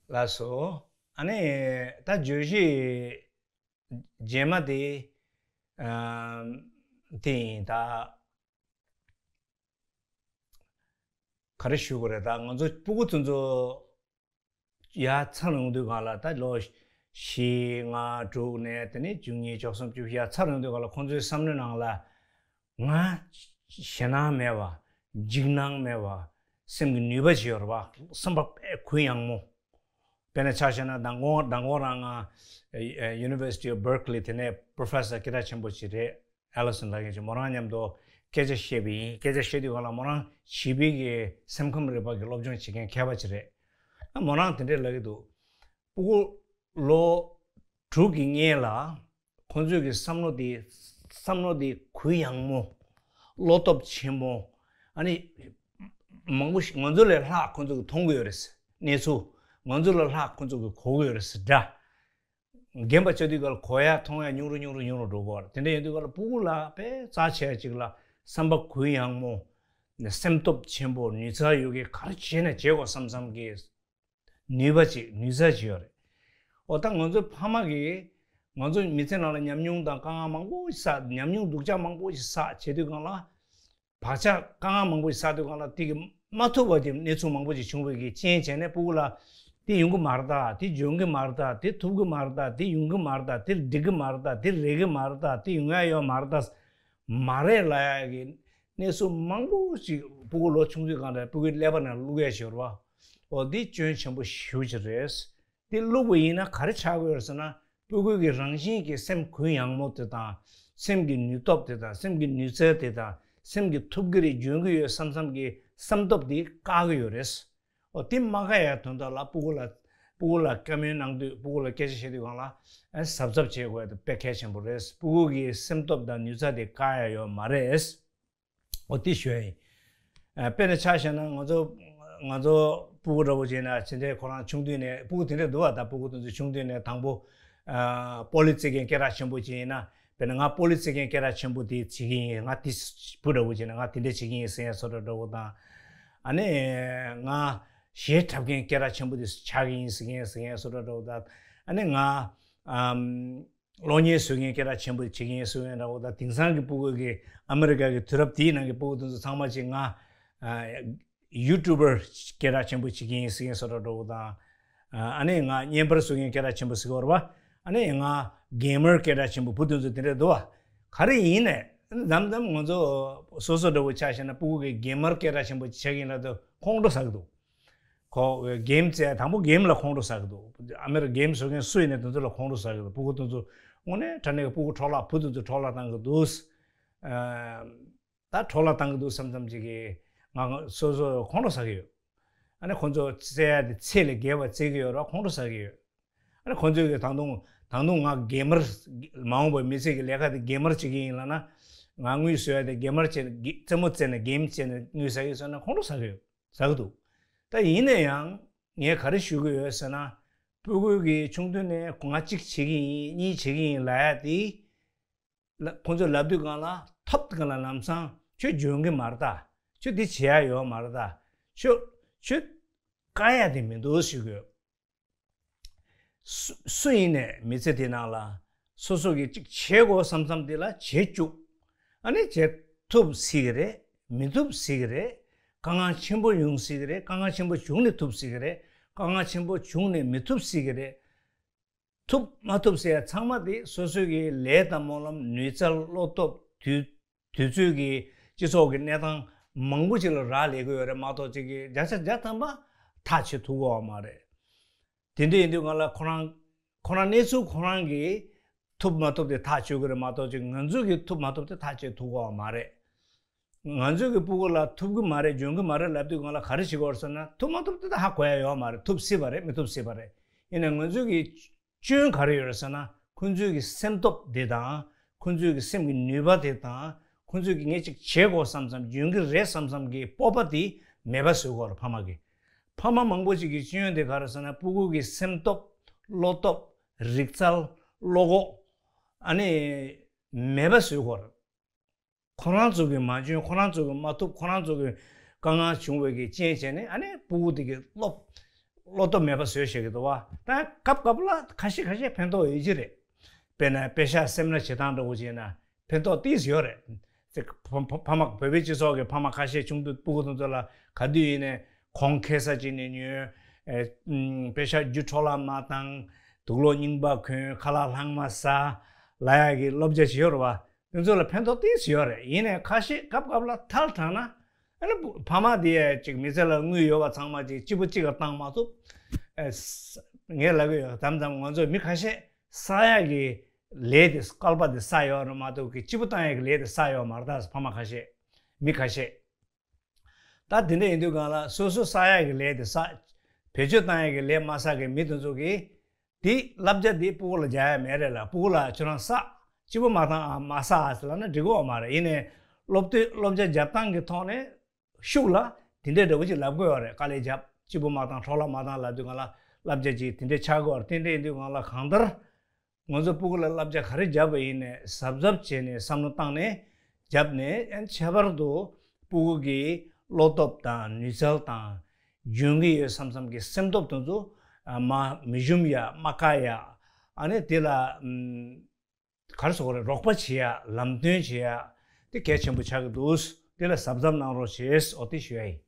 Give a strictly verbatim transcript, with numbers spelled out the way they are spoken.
ལགས་སོ། ཨ་ནི་ད་བརྗོད་གཞི་རྗེས་མ་དེ་ཨ་དེ་ཡིན་ད། ག་རེ་ཞུ་དགོས་རེད། ད་ང་ཚོ་སྤུ་གུ་དེ་ཚོ་ཡར་འཚར་ཡོང་དུས་སྒང་ལ། ད་ལོ་བཞི་ལྔ་དྲུག་ནས་དེ་ནས་བཅུ་གཉིས་བཅུ་གསུམ་བཅུ་བཞི་ཡར་འཚར་ཡོང་དུས་སྒང་ལ། ཁོང་ཚོའི་བསམ་བློའི་ནང་ལ་ང་ཞེད་སྣང་མེད་པ། འཇིགས་སྣང་མེད་པ། སེམས་ཀྱི་ནུས་པ་ཅིག་ཡོད་རེད་པ། བསམ་པ་དཔེ་གུ་ཡངས་མོ། དཔེར་ན་ཆ་བཞག་ན། མདང་དགོང་མདང་དགོང་རང་ང་University of Berkeley དེ་ནས་Professor སྐད་གྲགས་ཆེན་པོ་ཅིག་རེད། Allison ལབ་མཁན་ཅིག་མོ་རང་མཉམ་དུ་སྐད་ཆ་བཤད་པ་ཡིན། སྐད་ཆ་བཤད་དུས་སྒང་ལ། མོ་རང་བྱིས་པའི་གི་སེམས་ཁམས་རིག་པ་གི་སློབ་སྦྱོང་བྱེད་མཁན་མཁས་པ་ཅིག་རེད། ཨ་མོ་རང་དེ་འདྲས་ལབ་ཀྱི་འདུག་སྤུ་གུ་ལོ་དྲུག་གི་སྔོན་ལ་ཁོང་ཚོའི་གི་བསམ་བློ་དེ་བསམ་བློ་དེ་གུ་ཡངས་མོ། བློ་སྟོབས་ཆེན་མོ། ཨ་ནི་མང་པོ་ཞིག་ང་ཚོ་ལས་ལྷག་ཁོང་ཚོ་གི་མཐོང་གི་ཡོད་རེད། གནས་ཚུལ་ང་ཚོ་ལས་ལྷག་ཁོང་ཚོ་གི་གོ་གི་ཡོད་རེད་ཟེར་འདྲ། རྒན་པ་ཆགས་དུས་སྒང་ལ་གོ་ཡ་མཐོང་ཡ་ཉུང་རུ་ཉུང་རུ་ཉུང་རུ་འགྲོ་གི་ཡོད་རེད། དེ་འདྲ་ཡིན་དུས་སྒང་ལ་སྤུ་གུ་ལ་དཔེ་རྩ་ཆེ་ཡ་ཅིག་ལ་བསམ་པ་གུ་ཡངས་མོ། སེམས་སྟོབས་ཆེན་པོ། ནུས་རྩལ་ཡོད་མཁན། ག་རེ་བྱས་ན་བྱེད་དགོས་བསམ་བསམ་གི་ནུས་པ་ཅིག་ནུས་རྩལ་ཅིག་ཡོད་རེད། འོ་ད་ང་ཚོའི་ཕ་མ་གིས་ང་ཚོ་མི་ཚེ་ནང་ལ་ཉམས་མྱོང་དང་དཀའ་ངལ་མང་པོ་ཞིག་བསགས། ཉམས་མྱོང་སྡུག་ཅག་མང་པོ་ཞིག་བསགས་བྱས་དུས་སྒང་ལ། བག་ཆགས་དཀའ་ངལ་མང་པོ་ཞིག་བསགས་དུས་སྒང་ལ། དེ་གི་མ་ཐུབ་པ་དེ་གནས་ཚུལ་མང་པོ་ཞིག་བྱུང་བའི་གི་རྐྱེན་བྱས་ནས་སྤུ་གུ་ལ་དེ་ཡོང་གི་མ་རེད་ད། དེ་འཇོན་གི་མ་རེད་ད། དེ་ཐུབ་གི་མ་རེད་ད། དེ་ཡོང་གི་མ་རེད་ད། དེ་འགྲིག་གི་མ་རེད་ད། དེ་རེག་གི་མ་རེད་ད། དེ་ཡོང་ཡ་ཡོད་མ་རེད་ད། མ་རེད་ལབ་ཡ་གི་གནས་ཚུལ་མང་པོ་ཞིག་སྤུ་གུ་ལོ་ཆུང་དུས་སྒང་ལ་སྤུ་གུའི་ཀླད་པ་ནང་བླུག་ཡ་ཞིག་ཡོད་རེད་པ། འོ་འདི་སྐྱོན་ཆེན་པོ་ཞེ་པོ་ཅིག་རེད། འདི་བླུགས་པ་ཡིན་ན་ག་རེ་ཆགས་ཀྱི་ཡོད་རེད་ཟེར་ན། སྤུ་གུ་གི་རང་བཞིན་གྱི་སེམས་གུ་ཡངས་མོ་དེ་དང་། སེམས་ཀྱི་ནུས་སྟོབས་དེ་དང་། སེམས་ཀྱི་ནུས་རྩལ་དེ་དང་། སེམས་ཀྱི་ཐུབ་ཀྱི་རེད། འཇོན་གྱི་ཡོད་བསམ་བསམ་གྱི་བསམ་སྟོབས་དེ་བཀག་གི་ཡོད་རེད། འོ་དེ་མ་བཀག་ཡ་དོན་དག་ལ་སྤུ་གུ་ལ་སྤུ་གུ་ལ་བཀའ་མོལ་གནང་དུས། སྤུ་གུ་ལ་སྐད་ཆ་བཤད་དུས་སྒང་ལ་ཨ་གཟབ་གཟབ་བྱེད་དགོས་ཡ་དེ་དཔེ་གལ་ཆེན་པོ་རེད། སྤུ་གུ་གི་སེམས་སྟོབས་དང་ནུས་རྩལ་དེ་བཀག་ཡ་ཡོད་མ་རེད། འོ་དེ་ཞུ་ཡ་ཡིན། ཨ་དཔེར་ན་ཆ་བཞག་ན། ང་ཚོ་ང་ཚོ་སྤུ་གུ་འདྲ་པོ་བྱས་ན། དེ་འདྲའི་ཁོ་རང་ཆུང་དུས་ནས། སྤུ་གུ་དེ་འདྲ་འདུག་པ། ད་སྤུ་གུ་དེ་ཚོ་ཆུང་དུས་ནས་དང་པོ་ཨ་སྤོ་ལོ་རྩེད་མཁན་སྐད་གྲགས་ཆེན་པོ་ཅིག་ཡིན་ན། དཔེར་ན་ང་སྤོ་ལོ་རྩེད་མཁན་སྐད་གྲགས་ཆེན་པོ་དེ་བྱེད་ཀྱི་ཡིན། ང་དེ་བུ་འདྲ་པོ་བྱས་ན་ང་དེ་འདྲ་བྱེད་ཀྱི་ཡིན་ཟེར་ཡ་བཟོ་འདྲ་འདྲ་པོ་དང་། ཨ་ནི་ང་གཞས་འཁྲབ་མཁན་སྐད་གྲགས་ཆེན་པོ་དེ་ཆགས་ཀྱི་ཡིན་ཟེར་མཁན་ཟེར་མཁན་བཟོ་འདྲ་འདྲ་པོ་དང་། ཨ་ནི་ང་ཨམ། གློག་བརྙན་བཟོ་མཁན་སྐད་གྲགས་ཆེན་པོ་བྱེད་ཀྱི་ཡིན་ཟེར་མཁན་འདྲ་པོ་དང་། དེང་སང་གི་སྤུ་གུ་གི་ཨ་མི་རི་ཀ་གི་དུས་རབས་དེའི་ནང་གི་སྤུ་གུ་དེ་ཚོ་ཚང་མ་ཅིག་ང་ཨ་ཡུ་ཊུབ་པར་སྐད་གྲགས་ཆེན་པོ་བྱེད་ཀྱི་ཡིན་ཟེར་མཁན་བཟོ་འདྲ་འདྲ་པོ་དང་། ཨ་ནི་ང་བརྙན་པར་བཟོ་མཁན་སྐད་གྲགས་ཆེན་པོ་ཟེར་གྱི་ཡོད་རེད་པ། ཨ་ནི་ང་གེམ་མར་སྐད་གྲགས་ཆེན་པོ། བུ་དེ་ཚོ་དེ་འདྲ་འདུག་པ། ག་རེ་ཡིན་ནའི་མཚམས་མཚམས་ང་ཚོ་སོ་སོ་འདྲ་པོ་ཆ་བཞག་ན། སྤུ་གུ་གི་གེམ་མར་སྐད་གྲགས་ཆེན་པོ་ཆགས་ཀྱི་ཡིན་ལབ་དུས་ཁོང་ཁྲོ་ཟ་གི་འདུག་ཁོ་གེམ་རྩེ། དང་པོ་གེམ་ལ་ཁོང་ཁྲོ་ཟ་གི་འདུག་ཨ་མེ་རི་ཀ་གེམ་བཟོ་མཁན་སུ་ཡིན་ནའི་དེ་ཚོ་ལ་ཁོང་ཁྲོ་ཟ་གི་འདུག་སྤུ་གུ་དེ་ཚོ་དངོས་གནས་དྲང་གནས་ཀྱི་སྤུ་གུ་འཕྲོ་བརླག་བུ་དེ་ཚོ་འཕྲོ་བརླག་བཏང་གི་འདུག་ཨ་ད་འཕྲོ་བརླག་བཏང་གི་འདུག་བསམ་བསམ་ཅིག་གིས་ང་སོ་སོ་ཁོང་ཁྲོ་ཟ་གི་ཡོད། ཨ་ནི་ཁོ་ཚོ་རྩེ་ཡ་དེ་ཚད་ལས་བརྒལ་བ་རྩེ་གི་ཡོད་རེད་པ། ཁོང་ཁྲོ་ཟ་གི་ཡོད། ཨ་ནི་ཁོ་ཚོས་ཀྱི་ད་དུང་ད་དུང་ང་གེམ་མར། མ་འོངས་པའི་མི་ཚེ་གི་ལས་ཀ་དེ་གེམ་མར་བྱེད་ཀྱི་ཡིན་ལབ་ན། ང་དངུལ་བཟོ་ཡ་དེ་གེམ་མར་བྱས་ནས། གེ་རྩེད་མོ་རྩེས་ནས་གེམ་རྩེས་ནས་དངུལ་བཟོ་གི་ཡོད་ཟེར་ན་ཁོང་ཁྲོ་ཟ་གི་ཡོད། ཟ་གི་འདུག་ད་ཡིན་ན་ཡང་ངས་ག་རེ་ཞུ་གི་ཡོད་ཟེར་ན། སྤུ་གུ་གིས་ཆུང་དུས་ནས་ང་གཅིག་བྱེད་ཀྱི་ཡིན། གཉིས་བྱེད་ཀྱི་ཡིན་ལབ་ཡ་དེ། ལ་ཁོང་ཚོས་ལབ་དུས་སྒང་ལ། ཐོབ་དུས་སྒང་ལ་ལམ་སང་ཁྱོད་འཇོན་གི་མ་རེད་ད། ཁྱོད་འདི་བྱེད་ཡ་ཡོད་མ་རེད་ད། ཁྱོད་ཁྱོད་དཀའ་ཡ་དེ་མི་འདུག་ཞུ་གི་ཡོད། སུ་སུ་ཡིན་ནའི་མི་ཚེ་དེ་ནང་ལ་སོ་སོ་གིས་གཅིག་བྱེད་དགོས་བསམ་བསམ་དེ་ལ་བྱེད་བཅུག་ཨ་ནི་བྱེད་ཐུབ་སྲིད་གི་རེད། མི་ཐུབ་སྲིད་གི་རེད། དཀའ་ངལ་ཆེན་པོ་ཡོང་སྲིད་གི་རེད། དཀའ་ངལ་ཆེན་པོ་བྱུང་ནས་ཐུབ་སྲིད་གི་རེད། དཀའ་ངལ་ཆེན་པོ་བྱུང་ནས་མི་ཐུབ་སྲིད་གི་རེད། ཐུབ་མ་ཐུབ་ཟེར་ཡ་ཚང་མ་དེ་སོ་སོའི་གི་ལས་དང་སྨོན་ལམ། ནུས་རྩལ། བློ་སྟོབས། དུས་དུས་ཚོད་ཀྱི་སྤྱི་ཚོགས་ཀྱི་གནས་སྟངས་མང་པོ་ཅིག་ལ་རག་ལས་ཀྱི་ཡོད་རེད་མ་གཏོགས། ཅིག་གིས་བརྒྱ་ཆ་བརྒྱ་ཐམ་པ་ཐག་ཆོད་ཐུབ་ཀྱི་ཡོད་མ་རེད། དེ་འདྲ་ཡིན་དུས་སྒང་ལ་ཁོ་རང་ཁོ་རང་གནས་ཚུལ་ཁོ་རང་གིས་ཐུབ་མ་ཐུབ་དེ་ཐག་ཆོད་ཀྱི་རེད་མ་གཏོགས། ཅིག་ང་ཚོས་ཀྱིས་ཐུབ་མ་ཐུབ་དེ་ཐག་ཆོད་ཐུབ་ཀྱི་ཡོད་མ་རེད། ང་ཚོས་ཀྱིས་སྤུ་གུ་ལ་ཐུབ་ཀྱི་མ་རེད། འཇོན་གྱི་མ་རེད་ལབ་དུས་སྒང་ལ་ག་རེ་བྱེད་དགོས་རེད་ཟེར་ན། ཐུབ་མ་ཐུབ་དེ་ད་ཧ་གོ་ཡ་ཡོད་མ་རེད། ཐུབ་སྲིད་པ་རེད། མི་ཐུབ་སྲིད་པ་རེད། ཡིན་ནའི་ང་ཚོས་ཀྱིས་སྐྱོན་ག་རེ་ཡོད་རེད་ཟེར་ན། ཁོང་ཚོའི་གི་སེམས་སྟོབས་དེ་དང་། ཁོང་ཚོའི་གི་སེམས་ཀྱི་ནུས་པ་དེ་དང་། ཁོང་ཚོས་ཀྱིས་ངས་ཅིག་བྱེད་དགོས་བསམ་བསམ། འཇོན་གྱི་རེད་བསམ་བསམ་གྱི་སྤོབས་པ་དེ་མེད་པ་བཟོ་དགོས་རེད་ཕ་མ་གིས། ཕ་མ་མང་པོ་ཅིག་གི་སྐྱོན་དེ་ག་རེ་ཟེར་ན། སྤུ་གུ་གི་སེམས་སྟོབས། བློ་སྟོབས། རིག་རྩལ། བློ་ཁོག་ཨ་ནི་མེད་པ་བཟོ་དགོས་རེད། ཁོ་རང་ཚོ་གིས་མ་འཇོན། ཁོ་རང་ཚོ་གིས་མ་ཐུབ། ཁོ་རང་ཚོ་གིས་དཀའ་ངལ་བྱུང་བའི་གི་རྐྱེན་བྱས་ནས། ཨ་ནི་སྤུ་གུ་དེ་གི་སློབ་ བློ་སྟོབས་མེད་པ་བཟོས་བཞག་གི་འདུག་བ། ད་སྐབས་སྐབས་ལ་ཁ་ཤས་ཁ་ཤས་ཕན་ཐོགས་ཡོད་ཀྱི་རེད། དཔེར་ན་པེ་ཤག་སེམས་ལ་བྱེད་སྟངས་འདྲ་བོ་བྱས་ན་ཕན་ཐོགས་ཏོག་ཙམ་ཡོད་རེད། ཙི་ཕ་ཕ་ཕ་མ་བོད་པའི་སྤྱི་ཚོགས་ཀྱི་ཕ་མ་ཁ་ཤས་ཆུང་དུས་སྤུ་གུ་དེ་ཚོ་ལ་ག་དུས་ཡིན་ནའི་གོང་ཁེ་ས་ཅིག་ནས་ཉོས། ཨེ་ཨམ་པེ་ཤག་རྒྱུ་འཕྲོ་བརླག་མ་བཏང་། དུག་ལོག་རྙིང་པ་གོན། ཁ་ལག་ལྷག་མ་ཟ། ལབ་ཡག་གི་བསླབ་བྱ་ཞིག་ཡོད་རེད་བ། དེ་ཚོ་ལ་ཕན་ཐོགས་ཏོག་ཙམ་ཡོད་རེད། ཡིན་ནའི་ཁ་ཤས་སྐབས་སྐབས་ལ་ཐལ་དྲགས་ན། ཨ་ནི་ཕ་མ་དེ་ཡ་ཅིག་མི་ཚེ་ལ་དངུལ་ཡོད་པ་ཚང་མ་ཅིག་གཅིག་པོ་གཅིག་ལ་བཏང་མ་ཐུབ། ཨེ་ས་ངས་ལབ་གི་ཡོད། མཚམས་མཚམས་ང་ཚོས་མི་ཁ་ཤས་བསག་ཡག་གི་ལས་དེ་སྐལ་པ་དེ་བསགས་ཡོད་རེད་མ་གཏོགས་གི་གཅིག་པུ་བཏང་ཡག་གི་ལས་དེ་བསགས་ཡོད་མ་རེད། ད་ཕ་མ་ཁ་ཤས་མི་ཁ་ཤས། ད་དེ་འདྲ་ཡིན་དུས་སྒང་ལ་སོ་སོ་བསགས་ཡག་གི་ལས་དེ་བསགས། བེད་སྤྱོད་བཏང་ཡག་གི་ལས་མ་བསགས་གི་མི་དེ་ཚོ་གིས་དེ་བསླབ་བྱ་དེ་སྤུ་གུ་ལ་རྒྱག་ཡ་མེད་རེད་ལ། སྤུ་གུ་ལ་ཁྱོད་རང་བསགས། གཅིག་པུ་མ་བཏང་ཨ་མ་བསགས་ཨ་ཟེར་ལབ་ན་འགྲིག་གི་ཡོད་མ་རེད། ཡིན་ནའི་སློབ་དེབ་སློབ་བྱ་རྒྱབ་སྟངས་ཀྱི་ཐོག་ནས་ཤུགས་ལ་དེ་འདྲའི་འདྲ་བོ་ཅིག་ལབ་དགོས་ཡོད་རེད། དཀའ་ལས་རྒྱབ། གཅིག་པུ་མ་བཏང་། འཕྲོ་བརླག་མ་བཏང་ལབ་དུས་སྒང་ལ་བསླབ་བྱ་ཅིག་དེ་འདྲའི་ཆགས་ཀྱི་ཡོད་རེད། དེ་འདྲ་ཡིན་དུས་སྒང་ལ་གང་ལྟར་ང་ཚོ་སྤུ་གུ་ལ་བསླབ་བྱ་ག་རེ་བརྒྱབ་པ་ཡིན་ནའི་གཟབ་གཟབ་བྱས་ནས་བསམ་བློ་བཏང་ནས་བརྒྱབ་ནས། ཨ་ནི་ཁྱད་པར་དུ་སྤུ་གུ་གི་བློ་སྟོབས་དང་ནུས་རྩལ་དང་འཇོན་གྱི་ཡོད་བསམ་བསམ་གྱི་སེམས་སྟོབས་དེ་ཚོ་ཨ་མ་མི་ཞུམ་ཡ་མ་བཀག་ཡ། ཨ་ནི་དེ་ལ་ཨམ་ག་རེ་ཟེར་དགོས་རེད། རོགས་པ་བྱེད་ཡ། ལམ་སྟོན་བྱེད་ཡ་དེ་གལ་ཆེན་པོ་ཆགས་ཀྱི་འདུག་དེ་ལ་གཟབ་གཟབ་གནང་རོགས་བྱེད། འོ་དེ་ཞུ་ཡ་ཡིན།